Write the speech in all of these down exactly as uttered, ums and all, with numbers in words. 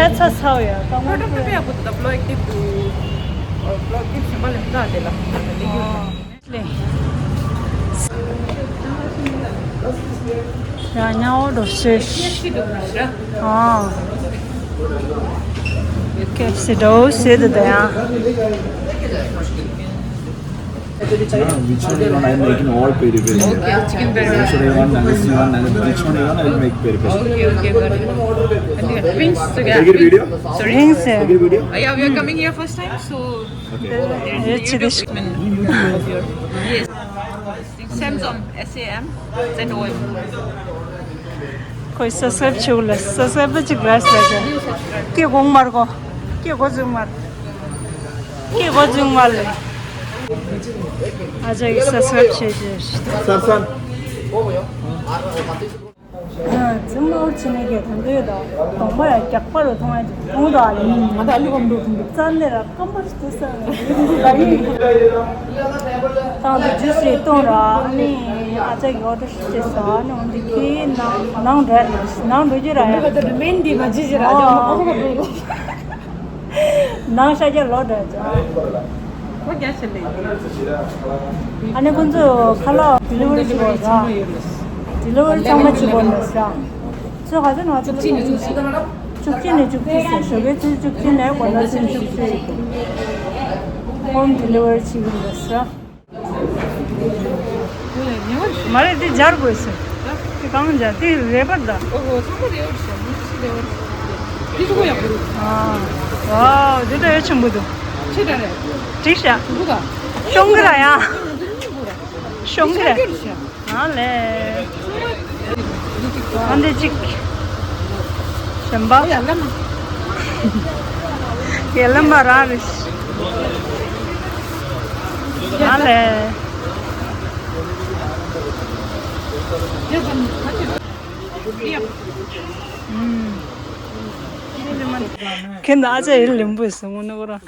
ཆ་ཚ་ཚ་ཡ་ཀ་མ་ཁོ་ཏོ་ཏོ་ཡ་གོ་ཏོ་ད་བློ་ཨེག་ཊིབ་ཏུ་བློ་ཨེག་ཊིབ་ཞིམ་པ་ལེམ་ད་དེ་ལ་ལེ་ཡུ། ལེ། ཡ་ཉའོ་འགྲོ་སོས། ཨ། ཀེ་ཨེཕ་སི་འགྲོ་སོས་དུ་ད་ཡ། Which one you want? I'm making all peri peri. Okay, chicken peri. Which one you want? Nangasing one, Nangasing. Which one you want? I'll make peri peri. Okay, okay, got it. And the wings together. Take a video. Sorry? Wings. Take a video. Uh, yeah, we are coming here first time, so Okay. It's this. Yes. Samzom, S A M Z O M. ཁོས་སབ་སི་ཀ་རེབ་བྱེད་དགོས་ལ། སབ་སི་ཀ་རེབ་ཅིག་རེས་ལ་ཟེར། ཀྱེ་གོང་མར་གོ། ཀྱེ་གོ་ཙུང་མར། ཀྱེ་གོ་ཙུང་མར་ལེ། ཨ་ཅག་གིས་སབ་སི་ཀ་རེབ་བྱེད་ཀྱི་རེད། སབ་སབ། ཙི་མོ་ཕྱི་ནས་ཀྱི་དོན་དུ་ཡོད་དོ། གདོང་པ་ཡང་རྒྱགས་པ་རུ་མཐོང་ཡ་ཅིག་མཐོང་དོ་ཨ་ལེ། ང་ད་ཨ་ལི་གོམ་འགྲོ་མཐོང་གི་རྩ་ནས་ར་སྐམ་པ་ཞིག་ཏུ་ས་ལ་ཡིན། ད་འདི་ཇུས་རེ་གཏོང་ར་ཨ་ནི་ཨ་ཅག་གི་ཨོ་ཏོ་ཞིག་བྱས་སོ། ཨ་ནི་འོན་ཏེ་ཁྱེད་ནང་ནང་འགྲོ་ཡ་ལ་ནང་འགྲོ་རྒྱུ་ར་ཡ། ད་མེན་འདི་མ་ཇི་ཇི་ར་ཨ་ཅག་ཨོ་ཨོ་ཁ་འགྲོ། ནང་ཤ་རྒྱགས་ལོ་འདྲ་ཅག་ཁོ་རྒྱ་ཆེ་ལེ། ཨ་ནི་ཁོང་ཚོ་ཁ་ལག་ཌི་ལི་ཝ་རི་བྱེད་དགོས་ར། ཌི་ལི་ཝ་རི་ཚང་མ་བྱེད་དགོས་འདུག་ཟེར། ཚོད་ག་ཚོད་ནང་བཅུ་གཅིག་ནས་བཅུ་གཅིག་བཅུ་གཅིག་ནས་བཅུ་གཅིག་ཟེར། ཞོགས་ཀའི་ཚོད་བཅུ་གཅིག་ནས་དགོང་དག་ཚོད་བཅུ་གཅིག་ཧོམ་ཌི་ལི་ཝ་རི་བྱེད་ཀྱི་འདུག་ཟེར། མ་རེད་དེ་སྦྱར་དགོས་ཟེར། དེ་གང་སྦྱར་དེ་རེད་པར་ད། ཨོ་ཧོ་ཚང་མ་རེད་བར་ཤག་མི་ཤི་རེད་བར་ཤག་དེ་ཆུ་ཁོ་ཡག་པོ་རེད། ཨ། ཝའོ་དེ་ད་ཡོད་ཆེན་པོ་འདུག་ཆེ་དྲགས་རེད། འགྲིག་ཤག་ཆུ་ཁོ་ད། ཤོང་གི་ར་ཡ། ཤོང་གི་ར། ཨ་ལེ། ཨ་འདི་གཅིག་གཞན་པ། ཡ་ལ་མ། ཡ་ལ་མ་རང་རེད། ཨ་ལེ། ཁྱེད་ཨ་ཅག་ཡིད་ལེན་པོ་ཡིན་སོང་ངོ་ནི་ཁོ་རང་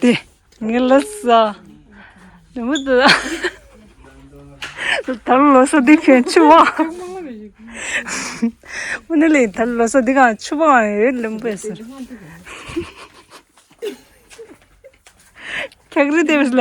དེ། ངས་ལབ་ས། ནུ་མོ་དུ། ད་ལོ་ས་འདི་ཁྱོད་ཆུ་བ། ཨུ་ནི་ལེ་ད་ལོ་ས་འདི་གང་ཆུ་བ་ཡོད་ལུམ་པས་ཟེར། ཁྱག་རི་དེ་བས་ལ།